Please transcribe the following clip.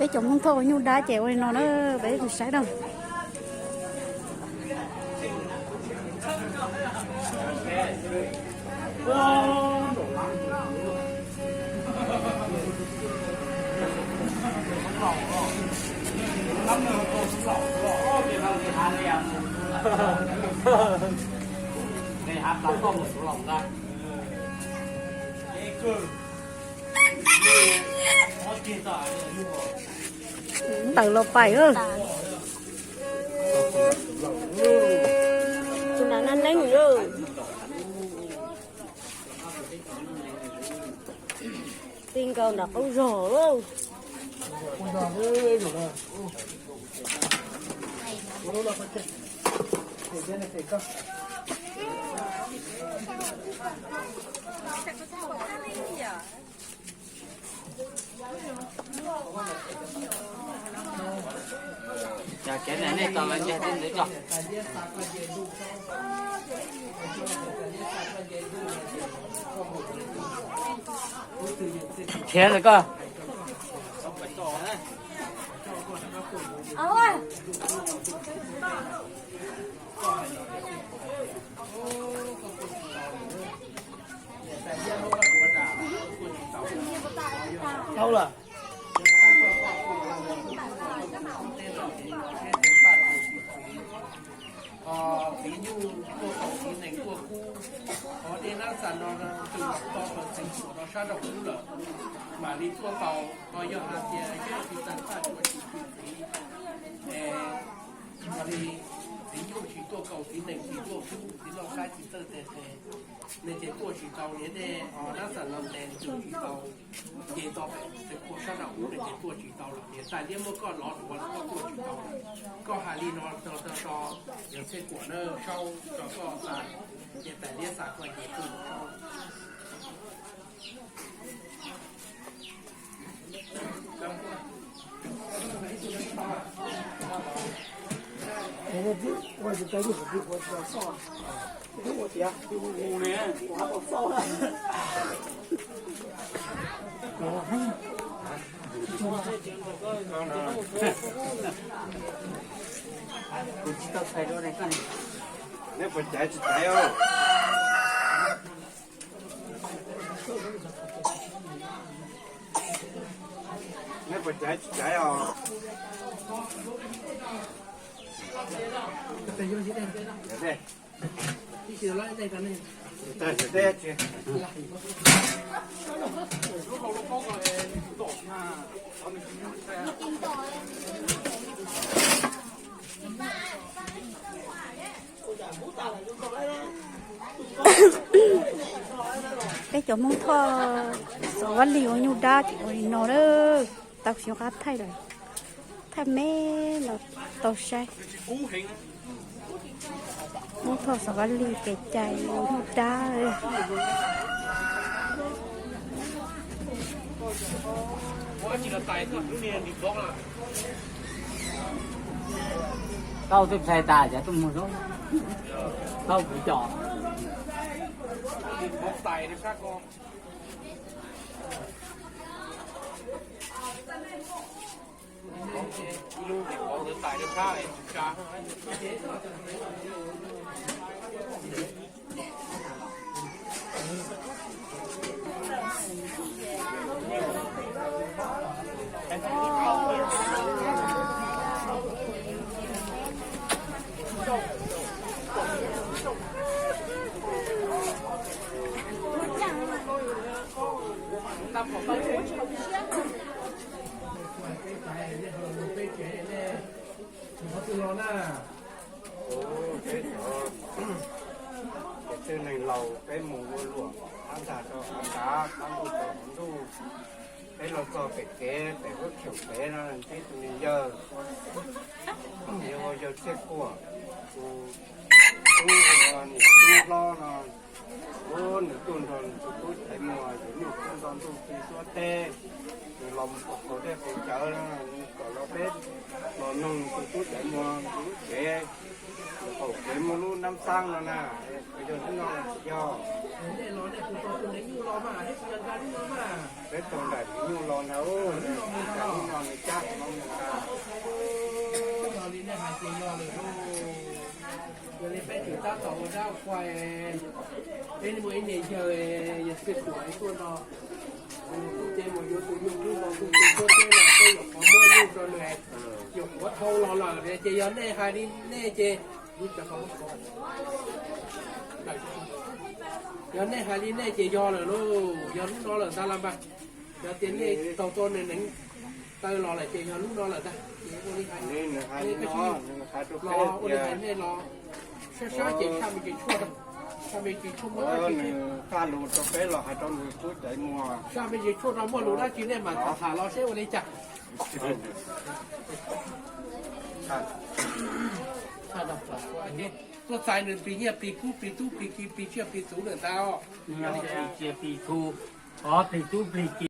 Peb cov Hmoob Thoj ua nyuj dab ces ua li no na, peb tus saib na. Ntawm los pais. Tus nram neeb neeb. Ti nkaus nram qub zog. Khiav ntawm koj. Dhau lawm. Txiv nyuj tuaj kaum txiv nees tuaj kub, qhov dej nab xas no tus to pawg txeev tuam no sab nraum ub lawm, mam li tuaj tau. Ho yog hais tias yog tsis txeev faj tsuav tsis txi txiv, es mam li txiv nyuj tsis tuaj kaum txiv nees tsis tuaj kub, txiv loj qaib tsis txawj tes tes, nws ces tuaj tsis tau. Niam dej ho nab xas no tes nws tuaj tsis tau. Ces to pawg txeev tuam sab nraum ub nws ces tuaj tsis tau lawm. Niam tais liab muab koj lov duav los koj tuaj tsis tau. Koj hais li no rau, rau, rau yawg Txhiaj Kuam na, Saub, rau koj xav, niam tais liab xav koj ces tuaj saub. Kuv tsis tau txhais rau ne koj ne. Neb puas caiv tsis caiv os? Neb puas caiv tsis caiv os? Peb cov Hmoob Thoj xov vaj lig ua nyuj dab ces ua li no lawm. Tau xyov qab thaij lawm, thaij me los tau saib. Hmoob Thoj xov vaj lig kev cai ua nyuj dab. Tau twb txhais tas cov tuaj mus lub, tau kuv cov. Ub, peb cov, peb txwj neeg laus peb mus ua luam qab ntag rau qab nrad, qab ntuj rau qab ntuj. Peb los txog pem kev pem huab kheem pem no ntsib tus niag yawg, yawg ua yawg Txhiaj Kuam, tus tub ua niam tub hlob no. Ub, nws tuaj nrog nws tus tub Caiv Muas yuav nyuj kub nto ntuj ci suab teb, nws los mus qaug dej qaug cawv no, nws kom los peb los noog tus tub Caiv Muas lub tsev, nws qaum kev muaj lub nab xaab no na. Yog hnub no los tsis yog? Peb taug nraim tus nyuj los ntag. Yog li nej hais ces yog lawm lauj. Yog li peb tseem tab tom ua dab ua qhua, peb muaj ib niag yawg, yawg Txwj Tuam tuaj no, kuv ces mus yuav tus yug hlub no, tus yug hlub teb no, peb yuav qhov muab lub rau nws, yuav qhuav dhau los lawm ces yog nej hais li nej ces, yog nej hais li nej ces yog lawm lauj, yog lub no lawm ntag las mas. Yog tias nej taug tau nws neev taw los lawm ces yog lub no lawm ntag. Ces ua li hais, nej ua li hais nej los sab sab ces sab me ntsis tshuaj, sab me ntsis tshuaj muaj dab tsi, sab me ntsis tshuaj no muaj lus dab tsi nej mam tham tham los seb ua li cas. Tuaj txais nws plig nyiaj plig kub plig tub plig ki plig tsiaj plig txhu lawm ntag os. Plig tub plig ki.